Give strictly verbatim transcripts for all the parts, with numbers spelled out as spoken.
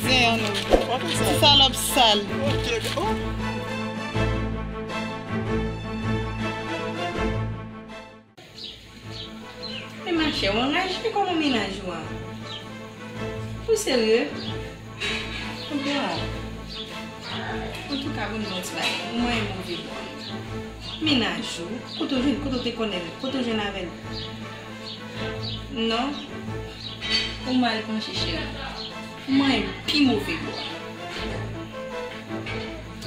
Dèyè nou. Ti salòp sal. Men machè, w anraje kòman mennaj ou a? Ou serye? Bon. Antouka, bon, bon ti bagay. Ou manyen move bò. Mennaj ou, kote w jwenn, kote w te konnen l, kote w jwenn avè l? Non. Ou mal panche, cheri. Ou manyen pi move bò.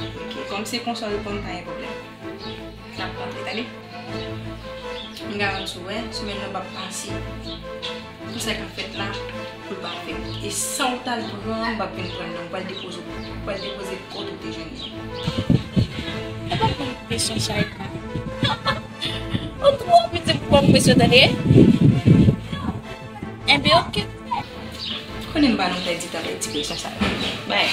Ok, kòm se konsa w reponn, pa gen pwoblèm. N ap rantre, tande. M garanti w, wè, semèn nan p ap pase pou sa k ap fèt la, pou l pa fèt. E san w t al pran, m p ap vin pran l non, m pral depoze, m pral depoze kote w te jwenn li. E pa pran presyon sa yo, pa. Ou twò piti pou pran presyon, tande. Enben, oke. Konnen m pa nan pèdi tan avèk ti presyon sa yo. Bay.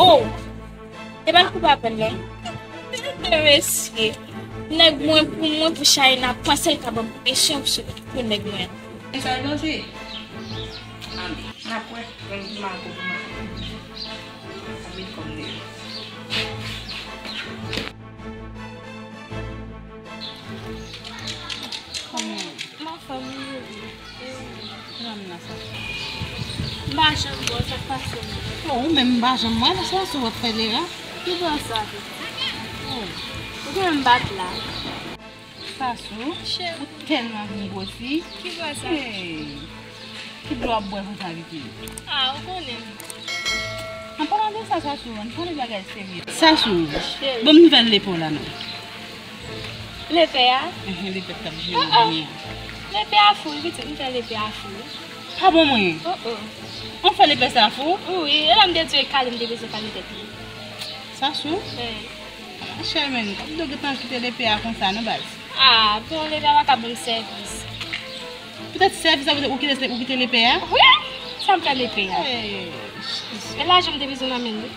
Oh! E pa l koup apèl non. Mesye, nèg mwen pou mwen, pou Chayna, panse l ka ban m presyon pou, pou nèg mwen. E sa l panse? Anben, n ap wè. Bon, pou Marco, pou Marco. Anben, kòm li. Kòman? M anfòm, wi. Kòman m nan sa? M pa janm wè w, sa k pase w menm? Oh, ou menm m pa janm wè nan sa, si w ap fè lera. Ki bò sa, pitit? Oh. Ou konnen m pa t la. Sasou, cheri, ou tèlman vin gwosi. Ki bò sa? Hey. Ki dlo w ap bwè konsa, pitit? Ah, ou konnen. An palan de sa, Sasou, ann pale bagay serye. Sasou, cheri, ban m nouvèl lepè w la non. Lepè a? Enhen, lepè k ap jere w kounye a. Lepè a fou, wi, pitit, m fè lepè a fou, wi. Pa ban mwen. Oh, oh. Ou fè lepè sa fou? Wi, e lè m te di w e kale m te bezwen kale tèt li. Sasou? Wi. Ah, chè men, ou gentan kite lepè a konsa non, baz. Ah, bon, lepè a pa ka ban m sèvis. Poutèt sèvis la, ou kite, ou kite lepè a? Wi, sa m fè lepè a. Hey, Jezi. E lajan m te bezwen nan men l, wi.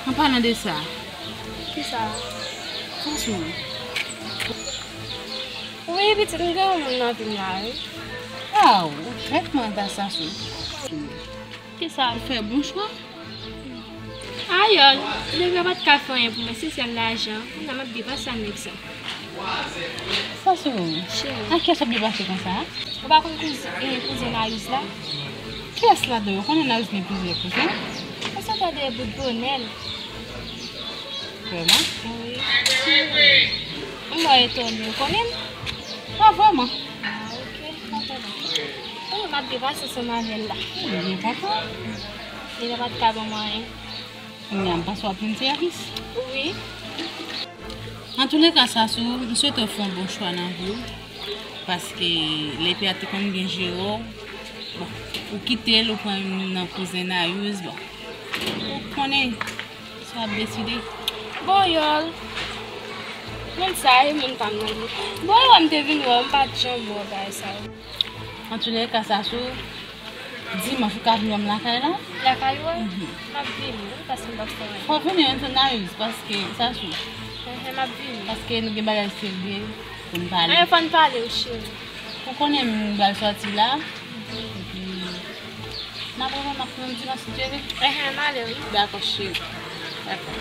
An palan de sa. Kisa? Sasou. Wi, pitit, m gen yon moun nan vi m la, wi. Ah, ou trètman ta Sasou. Kisa? Ou fè bon chwa. Ayòl, nèg la pa t ka fè anyen pou mwen, se sèl lajan. Kounye a m ap depase a nèg sa. Sasou, cheri, ak kiyès w ap depase konsa a? Ou pa konn kouzen, eh, kouzen Nayous la? Kiyès ladan yo? Ou konnen Nayous gen plizyè kouzen? Ou santi de bout bonè l. Vrèman? Wi. M wè etone, ou konnen l? Pa vrèman. Ah, ok, pa vrèman. Kounye a m ap depase ansanm avè l la. Li byen kontan. Li pa t ka ban mwen anyen. Kounye a m panse w ap jwenn sèvis. Wi. Antouleka, Sasou, m swete w fè yon bon chwa nan vi w. Paske lepè a te konn byen jere w. Bon, ou kite l, ou pran youn nan kouzen Nayous, bon. Ou konnen sa w ap deside. Bon, Yòl. Moun sa a, e moun pa m nan li. Bon, e wè m te vin wè w, m pa t janm wè w bagay sa yo. Antouleka, Sasou, dimanch ou ka vin wè m lakay la? Lakay ou a? Mhm. M ap vini, wi, paske m p ap fè anyen. Fò w vini, wi, Nayous, paske Sasou. Enhen, m ap vini. Paske nou gen bagay serye pou n pale. Enhen, fò n pale, wi, cheri. Ou konnen m pral sòti la. Epi, n ap rewè m ak nou dimanch, si Dye vle. Enhen, m ale, wi. Dakò, cheri. Dakò.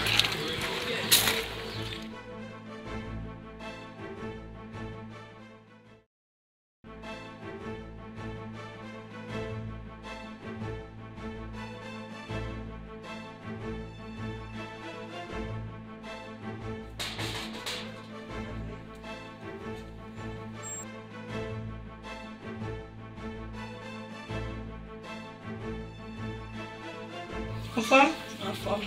Anfòm? Anfòm.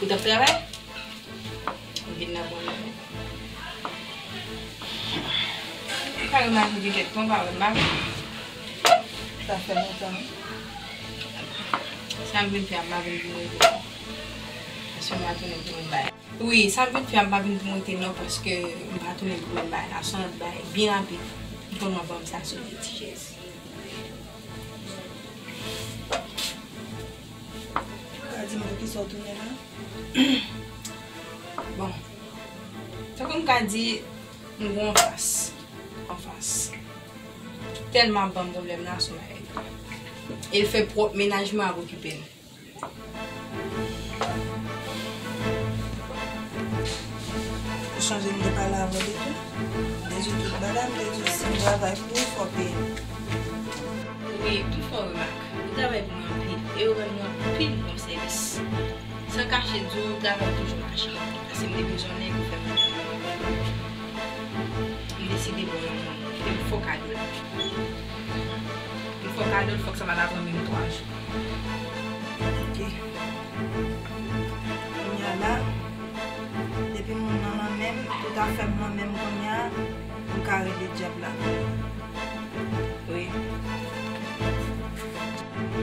Ou t ap travay? Ou vin nan bon moman. Ou ka remake gen kèk tan pa wè m pa vin. Sa fè lontan. Sa m vin fè a, m pa vin pou m rete non. Paske m pa tounen pou m bay. Wi, sa m vin fè a, m pa vin pou m rete non, paske m pa tounen pou m bay la. Se yon lòt bagay byen rapid. M konn w ap ban m sa sou ti chèz. Ou ka di m pou kisa w tounen la? Bon, tankou m ka di, m gen yon fas. Anfas. Tèlman ap ban m pwoblèm la, se yon bagay. E l fè pwòp mennaj mwen ap okipe l. Ou sonje m te pale avè w de tou? M te di w tout bagay, m te di w si m travay pou ou, fò w peye m. Wi, m fè w remake. Ou travay pou mwen anpil, e ou rann mwen anpil bon sèvis. San kache di w, travay toujou mache. Paske m te bezwen nèg pou fè m. M deside pran yon moun. E m fè w kado l. M fè w kado l, fòk sa pa ta pran menm twa jou. Ok. Kounye a la, depi moun nan nan men m, tout afè m nan men m kounye a, m ka rele dyab la. Wi.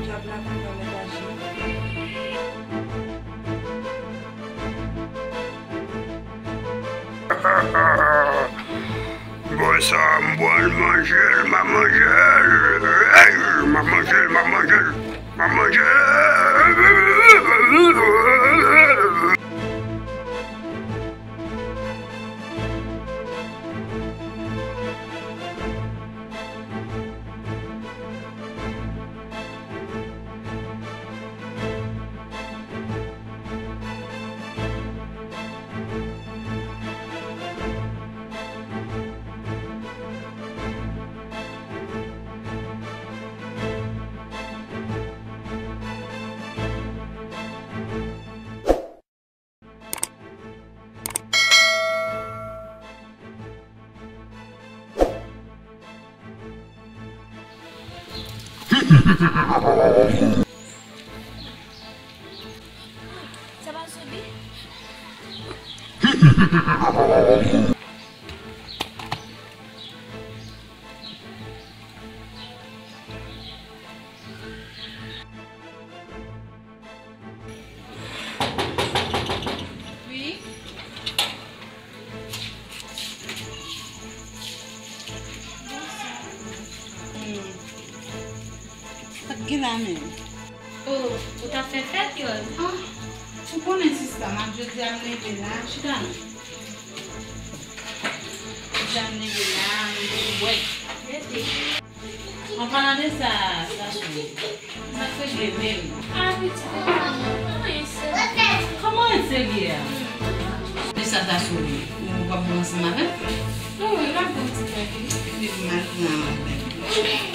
Dyab la pa pèmèt aji. Bon, sa m pral manje l, m ap manje l. Ey, m ap manje l, m ap manje l, m ap manje l. Sa pa Sobi? Wi. Bonswa. Hmm. Sa k gen la menm? Oh, ou t ap fè fèt, Yòl? Ah, ou konnen sista, m ap jodi a m leve la, chita non. Jodi a m leve la, m vin bwè. Rete. An palan de sa, Sasou, sa k regle menm? Ah, pitit, kòman, kòman e serye? Kòman e serye a? De sa, Sasou, ou p ap bon ansanm avè m? Non, non, l ap bon ti bagay. Li mal pran avè m.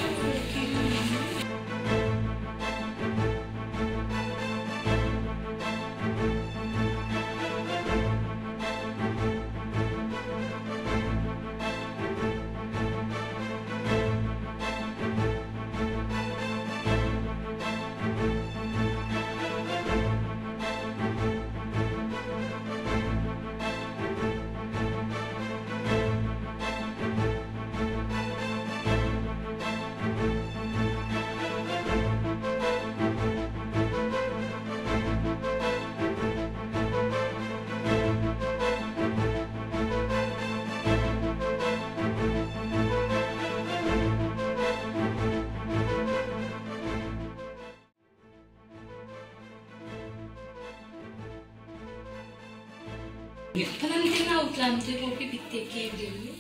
Pandan m te nan wout la, m te gen yon pipi k te kenbe m wi.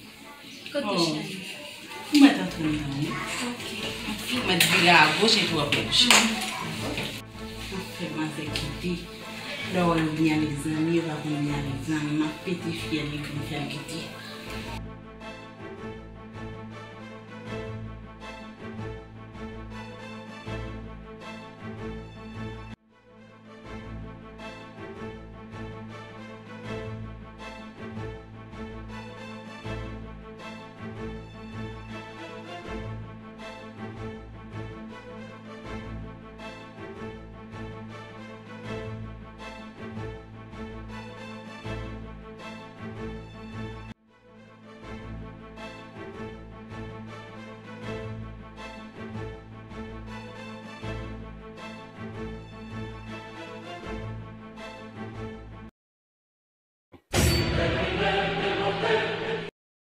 Kote Chani? Ou mèt antre anndan wi. Ok. Ou mèt vire agoch epi w ap wè Chani. Anfen, manzè kite. Lè w wè yo vini avèk zanmi, yo pa konn vini avèk zanmi. M ap pete fyèl li pou m fè l kite.